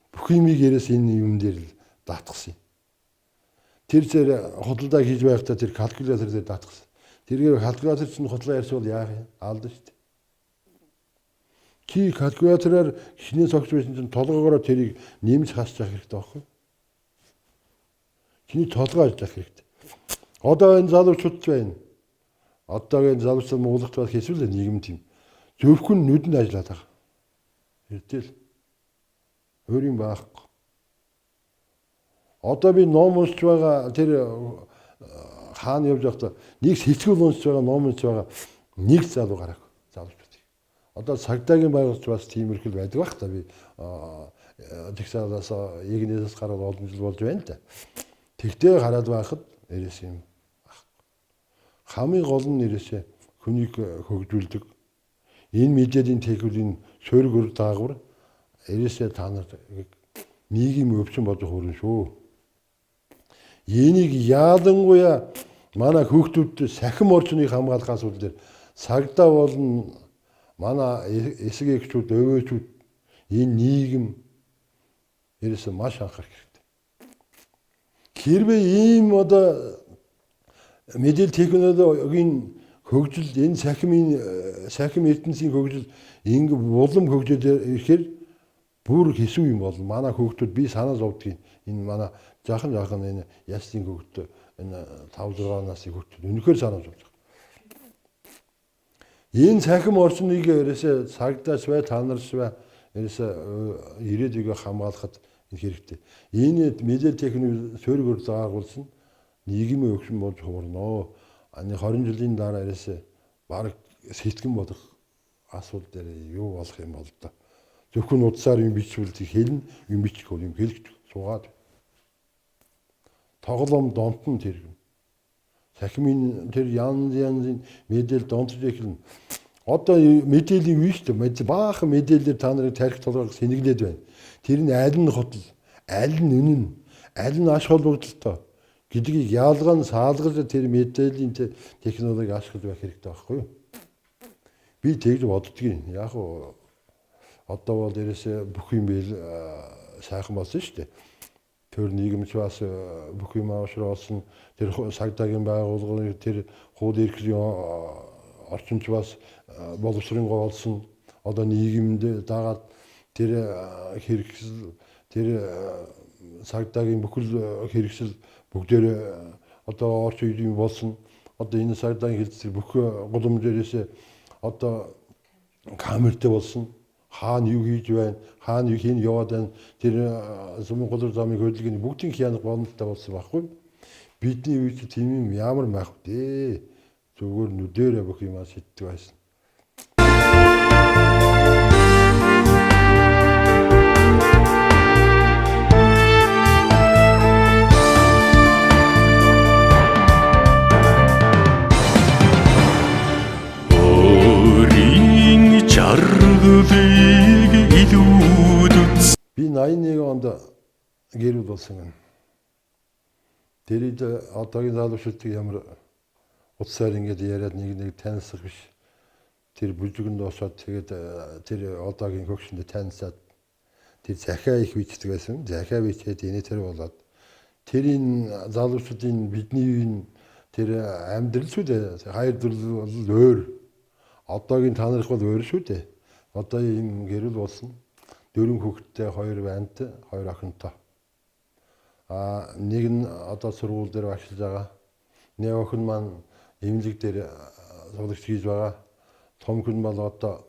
бүх юмыг ерөөс энэ юм дээр л даатгсан юм. Тэр зэрэг худалдаа хийж байхдаа тэр калькулятор дээр даатгсан. Тэргээр калькулятор чинь худлаа ярьсан бол яах юм? Алдана шүү дээ. Чи калькулятораар шинэ согч байсан чинь толгоогоороо тэрийг нэмж хасч явах хэрэгтэй байхгүй юу? Чиний толгой ажиллах хэрэгтэй. Одоо энэ залуучууд байна. Одоогийн залуучууд Монголд байх эсвэл нийгэм тийм. Зөвхөн нүдэнд ажиллаад байгаа. Эртэл. Өөр юм байхгүй. Одоо би ном уншиж байгаа тэр хаана явж байхдаа нэг сэтгүүл уншиж байгаа, ном уншиж байгаа нэг залуу гараагүй. Залуучууд. Одоо цагдаагийн байгууллагч бас тиймэрхэл байдаг бах та би жагсаалаас эгнээс гараад олон жил болж байна л да. Тэгтээ хараад байхад ерөөс юм байхгүй. Хамгийн гол нь ерөөсөө хүнийг хөгжүүлдэг. Энэ мэдээллийн техникийн суурь гөр даагвар ерөөсөө та нарт нийгэм өвчин болж хуурна шүү. Энийг яалангуяа манай хүүхдүүд сахим орчныг хамгаалах асуудал дээр цагдаа болон манай эсэг эгчүүд, өвөөчүүд энэ нийгэм ерөөсөө маш анхаарах хэрэгтэй. Хэрвээ ийм одоо мэдээлэл технологийн хөгжил, энэ сахим эрдэнсийн хөгжил ингэ улам хөгжөөд ирэхээр бүр хэсүү юм болно. Манай хүүхдүүд би санаа зовдгийг энэ манай жаахан жаахан энэ ястын хүүхдүүд энэ 5 6 насны хүүхдүүд үнэхээр санаа зовж байгаа. Энэ цахим орчныг ерөөсөө цагдаас бай, та нарс бай, ерөөсөө ирээдүйгээ хамгаалахад энэ хэрэгтэй. Энэ мэдээлэл техник суурь гөр заагуулсан нийгмийн өвчин болж хуурноо. 20 жилийн дараа ерөөсөө бараг сэтгэн бодох асуудал дээр юу болох юм бол доо. Зөвхөн утсаар юм бичвэл хэлнэ, юм бичих юм хэлэх суугаад. Тоглоом донтон тэр юм. Сахимын тэр янз янзын мэдээлэл донтож эхэлнэ. Одоо мэдээллийн үе шүү дээ. Баахан мэдээлэлээр та нарыг тарих толгойг сэнэглээд байна. Тэр нь аль нь хутал, аль нь үнэн, аль нь аш холбогдолтой гэдгийг ялгаа нь саалгаж тэр мэдээллийн технологиг ашиглаж байх хэрэгтэй байхгүй юу? Би тэгж боддгийн. Яг уу одоо бол ерөөсөө бүх юм бэл сайхан болсон шүү дээ. Тэр нийгэмч бас бүх юм авшруулсан, тэр цагдаагийн байгууллагын тэр хууль эрхлийн орчинч бас боловсронгоо олсон. Одоо нийгэмд дагаад тэр хэрэгсэл, тэр цагдаагийн бүхэл хэрэгсэл бүгдээр одоо орчин үеийн болсон. Одоо энэ цагдаагийн хэлцэл бүх гудамжээрээс одоо камертай болсон. Хаана юу хийж байна, хаана юу хийн яваад байна, тэр Зуман голор замын хөдөлгөөний бүгдийг хянах боломжтой болсон байхгүй. Бидний үед тийм юм ямар байх вэ? Зүгээр нүдэрээ бүх юмаа шиддэг байсан. Би 81 онд гэр бүл болсон юм. Тэр үед одоогийн залуучуудыг ямар утсаар ингэж яриад нэг нэг танилцах биш. Тэр бүжгэнд босоод тэгээд тэр одоогийн хөгшөндөө танилцаад тэр захиа их бичдэг байсан. Захиа бичээд энэ тэр болоод тэр энэ залуучуудын бидний үеийн тэр амьдрал шүү дээ. Хайр дурлал бол өөр. Одоогийн та нарых бол өөр шүү дээ. Одоо ийм гэр бүл болсон. 4 хүүхэдтэй, 2 вант, 2 охинтой. Нэг нь одоо сургууль дээр багшлаж байгаа. Нэг охин маань эмнэлэг дээр сурагч хийж байгаа. Том хүн бол одоо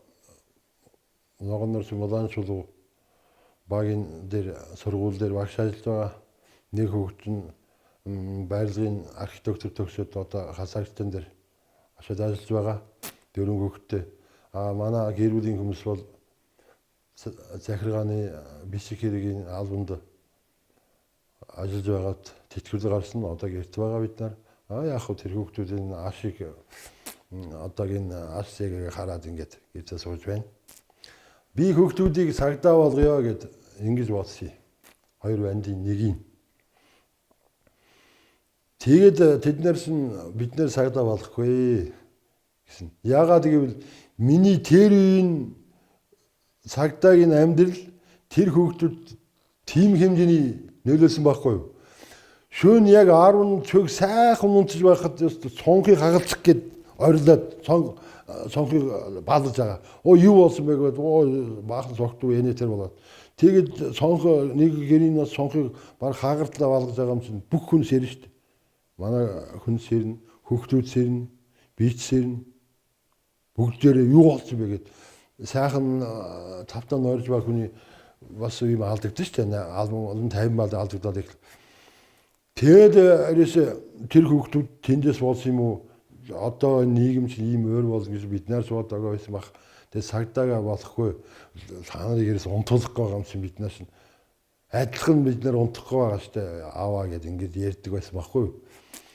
Ногоон нурс Мулан чулуу багийн дээр сургууль дээр багш ажиллаж байгаа. Нэг хүүхэд нь байрлалын архитектор төгсөөд одоо Казахстан дээр очиод ажиллаж байгаа. 4 хүүхэдтэй. Манай гэр бүлийн хүмүүс бол захиргааны бичиг хэргийн албанд ажиллаж байгаад тэтгэврэл гарсан. Одоо гэрт байгаа бид нар. Яг хөө тэр хүүхдүүдийн ашиг одоогийн ашиг хараад ингээд гэртээ сууж байна. Би хүүхдүүдийг цагдаа болгоё гэд ингэж бодсон. 2 вандын нэгийг. Тэгээд тэднэрс нь бид нэр цагдаа болохгүй гэсэн. Яагаад гэвэл миний тэр үеийн цагдаагийн амьдрал тэр хүүхдүүд тийм хэмжээний нөлөөлсөн байхгүй юу? Шөнө яг 10 цөг сайхан унтж байхад цонхыг хагалцах гээд орилоод цонхыг баалгаж байгаа. Оо юу болсон бэ гэвэл оо баахан цогтуу энэ тэр болоод. Тэгээд цонх нэг гэрийн нас цонхыг баг хагартлаа баалгаж байгаа юм чинь бүх хүн сэрнэ шүү дээ. Манай хүн сэрнэ, хүүхдүүд сэрнэ, би ч сэрнэ. Бүгдээрээ юу болсон бэ гэд сайхан тавтаа нойрж байгаа хүний бас юм алдагдсан шүү дээ. Албан 50 мал алдагдаад их. Тэгээд ерөөсөө тэр хүүхдүүд тэндээс болсон юм уу? Одоо нийгэм чинь ийм өөр болно гэж бид нар суудаг байсан бах. Тэгээд сагдаага болохгүй та нарыг ерөөс унтуулах байгаа юм чинь бид нар чинь адилхан бид нар унтахгүй байгаа шүү дээ. Аваа гэд ингэж ярьдаг байсан байхгүй юу?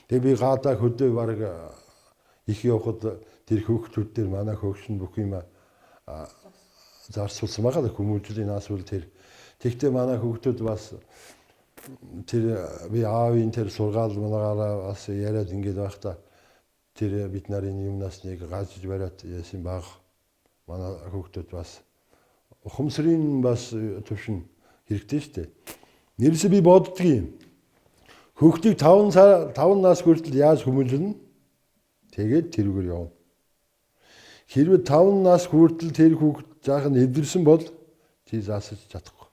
Тэгээд би гадаа хөдөө баг их явхад тэр хүүхдүүд дээр манай хөгшин бүх юм зарцуулсан байгаа л хүмүүжлийн асуудал тэр. Тэгтээ манай хүүхдүүд бас тэр би аавын тэр сургаал манаагаараа бас яриад ингэж байхдаа тэр бид нарын юмнаас нэг гажж бариад яасан баг. Манай хүүхдүүд бас ухамсарын бас төвшин хэрэгтэй шүү дээ. Нэрсээ би боддгийн юм. Хүүхдийг 5 сар 5 нас хүртэл яаж хүмүүжүүлнэ? Тэгээд тэрүүгээр явна. Хэрвээ 5 нас хүртэл тэр хүүхд жаахан эдгэрсэн бол чи заасаж чадахгүй.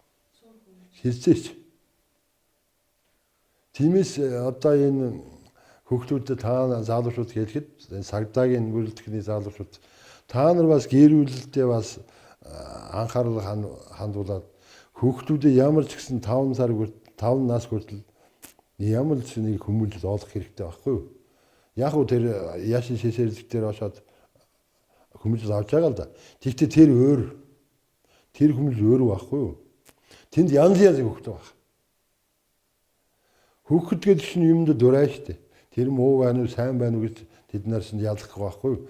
Хэзээ ч. Тиймээс одоо энэ хүүхдүүдэд та залуучууд хэлэхэд энэ сагдаагийн бүрэлдэхүүний залуучууд та нар бас гэр бүлдээ бас анхаарал хандуулад хүүхдүүдэд ямар ч гэсэн 5 сар 5 нас хүртэл ямар ч нэг хүмүүжил олох хэрэгтэй байхгүй юу? Яг уу тэр яшин шишэрлэг дээр очоод хүмүүжил авч байгаа л да. Тэгтээ тэр өөр тэр хүмүүжил өөр байхгүй юу? Тэнд янз янзын хүүхдүүд байна. Хүүхэд гэдэг чинь юмд дурай штэ. Тэр муу байна уу, сайн байна уу гэж тэд нар чинь ялахгүй байхгүй юу?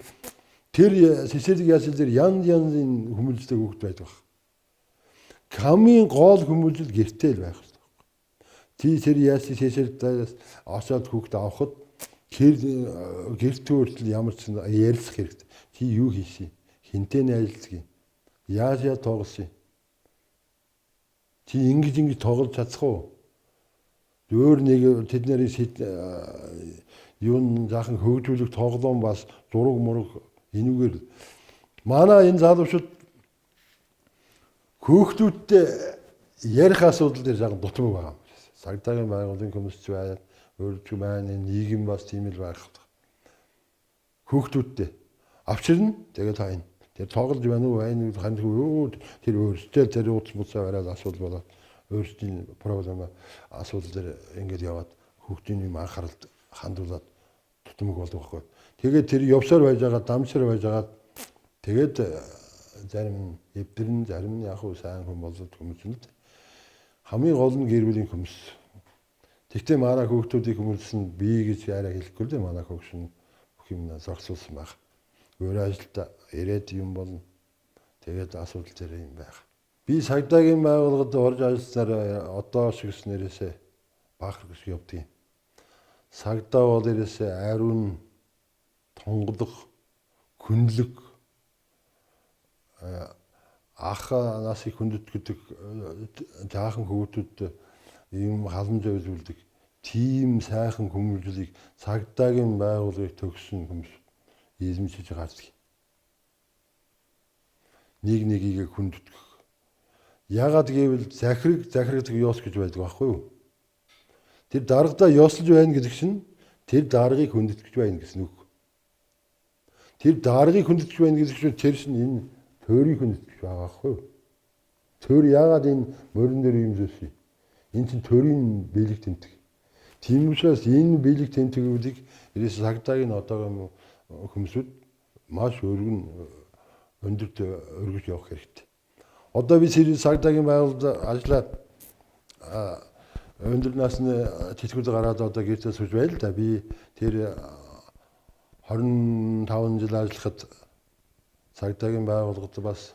Тэр шишэрлэг яшин дээр янз янзын хүмүүжлтэй хүүхэд байдаг баг. Хамгийн гол хүмүүжил гэртээ л байх хэрэгтэй. Тий тэр яшин шишэрлэгээс очоод хүүхэд авахд тэр гэртээ хүртэл ямар ч ярилцах хэрэгтэй. Чи юу хийсэн? Хинтээ найзалдаг юм? Яаж яа тоглосон юм? Чи ингэж ингэж тоглож чадах уу? Өөр нэг тэд нарыг юун жаахан хөгжүүлэх тоглоом бас зураг мураг энүүгээр манай энэ залуучууд хөөхтүүдтэй ярих асуудал дээр жаахан дутмаг байгаа юм. Сагдаагийн байгууллагын комисс байна, өөрч маань энэ нийгэм бас тийм л байх хэрэгтэй. Хөөхтүүдтэй авчирна тэгээд хайна. Тэр тоглож байна уу, байна уу хандгүй юу тэр өөрсдөө тэр ууц буцаа бариад асуудал болоод өөрсдийн проблем асуудал дээр ингэж яваад хүүхдийн юм анхаарал хандуулад тутамг болдог байхгүй. Тэгээд тэр явсаар байж байгаа, дамжсаар байж байгаа. Тэгээд зарим эвдэрн, зарим нь яг уу сайн хүн болоод хүмүүжнэд. Хамгийн гол нь гэр бүлийн хүмүүс. Тэгтээ манай хүүхдүүдийг хүмүүжсэн би гэж арай хэлэхгүй л дээ. Манай хөгшин бүх юм зогсуулсан байх. Өөрөө ажилдаа ирээд юм болно. Тэгээд асуудал дээр юм байх. Би сагдаагийн байгууллагад орж ажилласаар одоо шигснэрээсээ баахар гэж явдгийг. Сагдаа бол ерээсээ ариун тунгалаг, хүнлэг ах насыг хүндэтгэдэг жаахан хүүхдүүд ийм халамж үзүүлдэг. Тийм сайхан хүмүүжлийг цагдаагийн байгууллагыг төгссөн хүмүүс эзэмшиж гардаг. Нэг нэгийг хүндэтгэх. Яагаад гэвэл захираг захирагдаг ёс гэж байдаг байхгүй юу? Тэр даргадаа ёслож байна гэдэг чинь тэр даргыг хүндэтгэж байна гэсэн үг. Тэр даргыг хүндэтгэж байна гэдэг чинь тэр чинь энэ төөрийг хүндэтгэж байгаа байхгүй юу? Төр яагаад энэ морин дээр юм зүйлс юм? Энэ чинь төрийн бэлэг тэмдэг. Тийм учраас энэ бэлэг тэмдгүүдийг ерөөс цагдаагийн одоогийн хүмүүсүүд маш өргөн өндөрт өргөж явах хэрэгтэй. Одоо би цагдаагийн байгууллагад ажиллаад өндөр насны тэтгэврт гараад одоо гэртээ сууж байл л да. Би тэр 25 жил ажиллахад цагдаагийн байгууллагад бас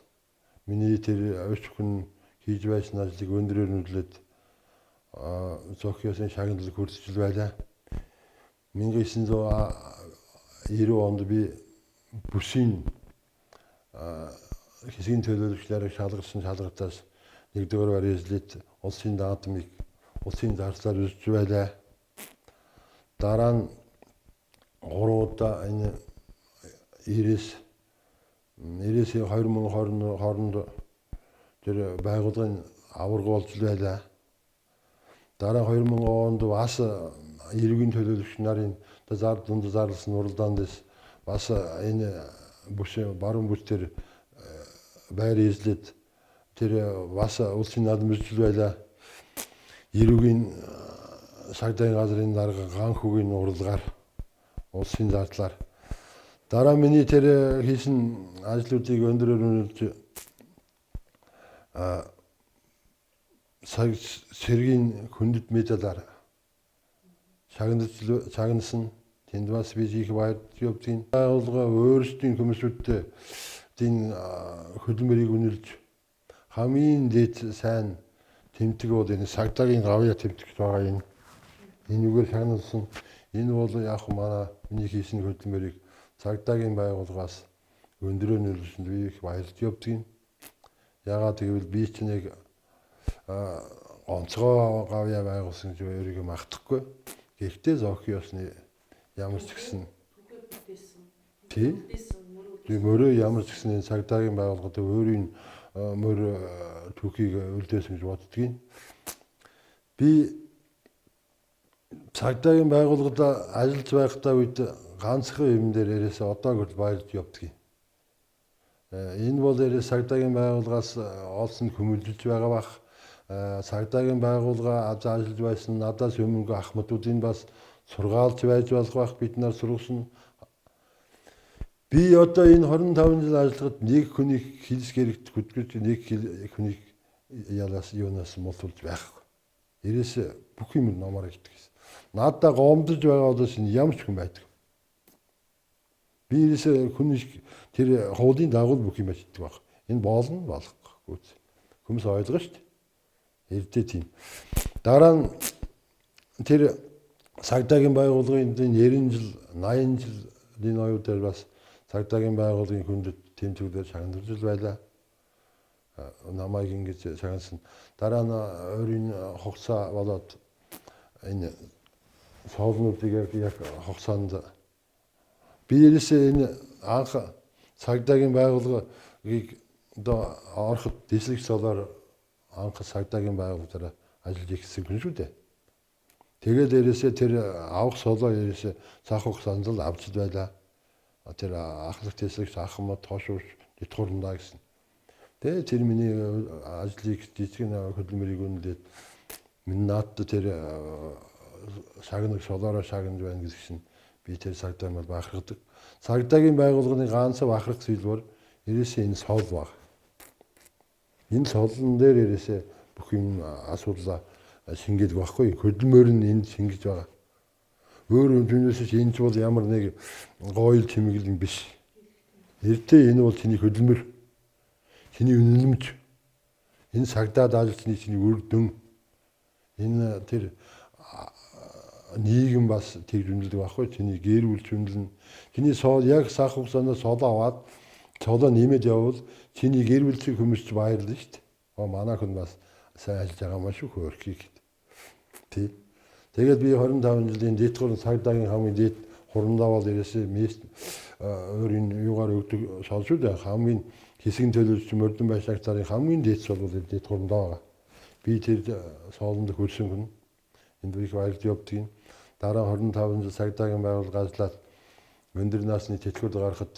миний тэр өч хүн хийж байсан ажлыг өндрөөр нүдлээд Зохиосын шагналыг хүртэж байлаа. 1990 онд би бүсийн хэсгийн төлөөлөгч нарыг шалгарсан шалгартаас нэгдүгээр барь эзлээд улсын даатмыг улсын зарцлаар үзэж байлаа. Дараа нь 3 удаа энэ 90-с 2020 хооронд тэр байгууллагын аварга болж байлаа. Дараа 2000 онд бас иргэний төлөөлөгч нарын дунд зарласан уралдаанд бас энэ бүс баруун бүс тэр байр эзлээд тэр бас улсын наадам мэргэжил байлаа. Эрүүгийн цагдаагийн газрын дарга Ганхүгийн уралгаар улсын зардлаар дараа миний тэр хийсэн ажлуудыг өндрөөр үнэлж сэргийн хүндэт медалаар шагнасан. Тэнд бас би их баярт явдгийн. Байгууллага өөрсдийн хүмүүсүүдтэй энэ хөдөлмөрийг үнэлж хамгийн дээд сайн тэмдэг бол энэ цагдаагийн гавьяа тэмдэгт байгаа энэ. Энэ үгээр шагналсан. Энэ бол яг манай миний хийсэн хөдөлмөрийг цагдаагийн байгууллагаас өндрөө нөлөөлсөнд би их баярлж явдгийн. Ягаад гэвэл би ч нэг онцгой гавьяа байгуулсан гэж өөрийгөө магтахгүй. Гэхдээ зохи ёсны ямар ч гэсэн тий мөрөө ямар ч гэсэн энэ цагдаагийн байгууллагад өөрийн мөр түүхийг үлдээсэн гэж боддгийн. Би цагдаагийн байгууллагад ажиллаж байхдаа үед ганцхан юм дээр ерээсээ одоо хүртэл баярлж явдгийн. Энэ бол ерээс цагдаагийн байгууллагаас олсон көмөлжиж байгаа бах. Цагдаагийн байгууллага ажиллаж байсан надаас өмнө ахмадуудын бас сургаалж байж болох бах, бид нар сургасан. Би одоо энэ 25 жил ажиллахад нэг хүнийг хилс гэрэгт хөдгөж нэг хүнийг ялаас юунаас мултуулж байхгүй. Ерээс бүх юм номоор хийдэг гэсэн. Надаа гомдож байгаа бол ямар ч хүн байдаг. Би ерээс хүн тэр хуулийн дагуу бүх юм ажилладаг баг. Энэ болно болохгүй. Хүмүүс ойлгоно шүү дээ. Эрдээ тийм. Дараа нь тэр цагдаагийн байгууллагын 90 жил, 80 жилийн оюу дээр бас цагдаагийн байгууллагын хүндэт тэмцвэрлэр шагналж байлаа. Намайг ингэж шагнасан. Дараа нь өөрийн хугацаа болоод энэ соолнуудыг яг хугацаанд би ерөөсөө энэ анх цагдаагийн байгууллагыг одоо ороход дэслэг солоор анх цагдаагийн байгууллагаар ажиллаж ирсэн хүн шүү дээ. Тэгээд ерөөсөө тэр авах солоо ерөөсөө цаах хугацаанд л авч байлаа. Тэр ахлах дэслэгч ахмад тоошууш тэтгэврндаа гэсэн. Тэгээд тэр миний ажлыг жижиг хөдөлмөрийг үнэлээд минь наадд тэр шагнаг солоороо шагнаж байна гэсэн чинь би тэр цагдаа мал бахархдаг. Цагдаагийн байгууллагын ганц бахарх зүйл бол ерөөсөө энэ сол баг. Энэ солон дээр ерөөсөө бүх юм асуудлаа шингээдэг байхгүй. Хөдөлмөр нь энд шингэж байгаа. Өөр түүнээс ч энэ ч бол ямар нэг гоёл чимэглэн биш. Эрдээ энэ бол чиний хөдөлмөр, чиний үнэлэмж, энэ цагдаад ажилласны чиний үр дүн. Энэ тэр нийгэм бас тэгж үнэлдэг байхгүй. Чиний гэр бүл үнэлнэ. Чиний соол яг сах хугацаанд солоо аваад солоо нэмээд явбал чиний гэр бүлцэг хүмүүс ч баярлна шүү дээ. Оо манай хүн бас сайн ажиллаж байгаа маш их хөөрхий гэд. Тий. Тэгээд би 25 жилийн дээд гурван цагдаагийн хамгийн дээд хурандаа бол ерөөсөө өөрийн юугаар өгдөг сол шүү дээ. Хамгийн хэсгийн төлөвлөж мөрдөн байшааг царын хамгийн дээд сол бол дээд хурандаа байгаа. Би тэр соолонд хөрсөн хүн. Энд их баярлж явдгийг. Дараа 25 жил цагдаагийн байгууллага ажиллаад өндөр насны тэтгэврд гарахад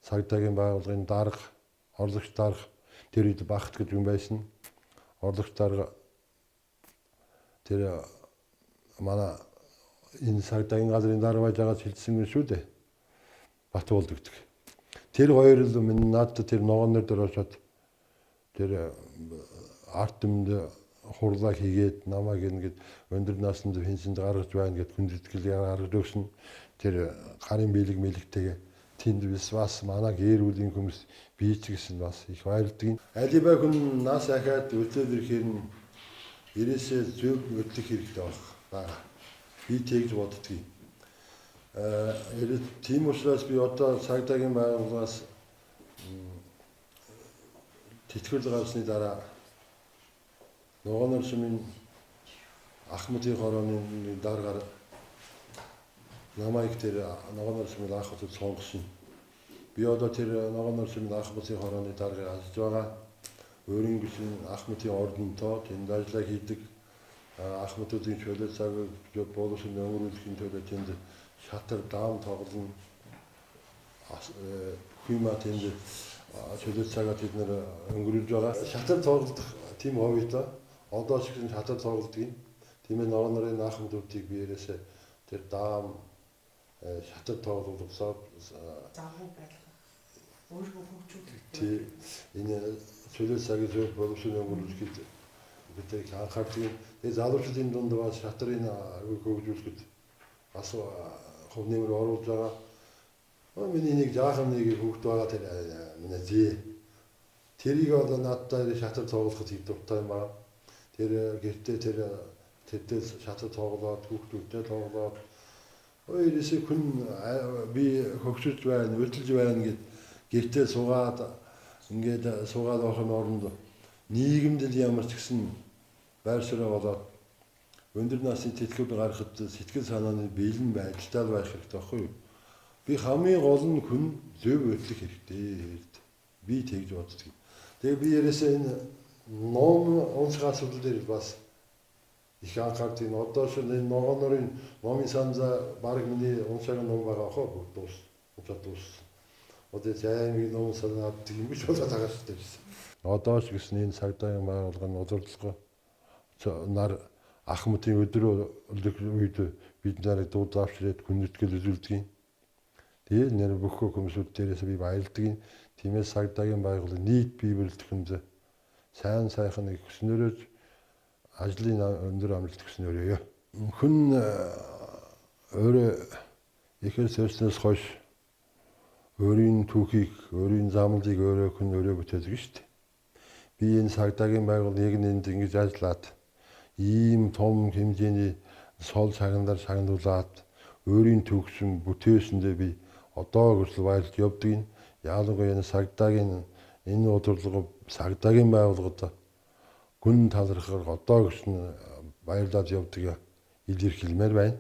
цагдаагийн байгууллагын дарга, орлогч дарга тэр үед Бахт гэж хүн байсан. Орлогч дарга тэр манай энэ цагдаагийн газрын дарга байж байгаа шилжсэн юм шүү дээ. Батболд гэдэг. Тэр хоёр л минь надад тэр ногоон дээр очоод тэр арт түмэнд хурлаа хийгээд намайг ингээд өндөр наснд пенсэнд гаргаж байна гэд хүндэтгэл гаргаж өгсөн. Тэр гарын биелэг мэлэгтэйгээ тэнд бас манай гэр бүлийн хүмүүс би ч гэсэн бас их баярлдаг. Алибай хүн нас ахаад өглөөд ирэхээр нь ерээсээ зөв хөдлөх хэрэгтэй байх. Би тэгж боддгийг. Тийм учраас би одоо цагдаагийн байгууллагаас тэтгэврэл гарсны дараа Ногоонор сумын Ахмадын хорооны даргаар Намайг тэр Ногоонор сумын анх удаа сонгосон. Би одоо тэр Ногоонор сумын Ахмадын хорооны даргаыг ажиллаж байгаа. Өөрийн гэсэн Ахмадын ордонтой тэнд ажиллаа хийдэг. Ахмадуудын чөлөө цагийг боловсон өнгөрүүлэхийн төлөө тэнд шатар даам тоглоно. Бүх юмаа тэнд чөлөө цагаа тэд нэр өнгөрүүлж байгаа. Шатар тоглох тийм хоббитой. Одоо ч гэсэн шатар тоглодог юм. Тийм ээ, Ногоон нарын Ахмадуудыг би ерөөсөө тэр даам шатар тоглуулсан. Завгүй байлгах. Өөрийгөө хөгжүүлэх. Тий, энэ чөлөө цагийн зөв боловсон өнгөрүүлэхэд бид их анхаардаг. Тэгээ залуучуудын дунд бас шатрын хөгжүүлэхэд бас хувь нэмэр оруулж байгаа. Миний нэг жаахан нэг хүүхэд байгаа, тэр миний зээ. Тэрийг одоо надтай шатар тоглоход их дуртай юм аа. Тэр гэртээ тэр тэрдээ шатар тоглоод, хүүхдүүдтэй тоглоод, ерөөсөө хүн би хөгжиж байна, хөдөлж байна гэд гэртээ суугаад ингээд суугаад байхын оронд нийгэмд л ямар ч гэсэн байр суурь болоод өндөр насны тэтгэвд гарахад сэтгэл санааны бэлэн байдалтай байх хэрэгтэй байхгүй юу? Би хамгийн гол нь хүн зөв хөдлөх хэрэгтэй. Би тэгж боддог. Тэгээ би ерөөсөө энэ ном унших асуудал дээр бас их анхаардаг. Одоо шин энэ Ногоон нарын номын санзаа баг миний уншаагүй ном байгаа хоо, бүгд дуус. Уншаад дууссан. Одоо займгийн ном санаа авдаг юм биш болоод байгаа шүү дээ. Одоо ч гэсэн энэ цагдаагийн байгууллага нь удирдлага нар Ахмадын өдрөө үед бид нарыг дууд авчирээд хүндэтгэл үзүүлдэг юм. Тэгээд нэр бүх хүмүүсүүд дээрээс би баярлдаг юм. Тиймээс цагдаагийн байгууллага нийт бий бүрэлдэхүүнд сайн сайхан их хүснээрээ ажлын өндөр амжилт хүснээрээ. Хүн өөрөө ихээс сэрснээс хойш өөрийн түүхийг, өөрийн замлыг өөрөө хүн өөрөө бүтээдэг шүү дээ. Би энэ цагдаагийн байгууллага яг энд ингэж ажиллаад ийм том хэмжээний сол цагандар шагнуулаад өөрийн төгсөн бүтээсэндээ би одоо хүртэл баярлж явдаг юм. Яалангүй энэ цагдаагийн энэ удирдлага, цагдаагийн байгууллагад гүн талархаар одоо гэсэн баярлаад явдаг илэрхийлмээр байна.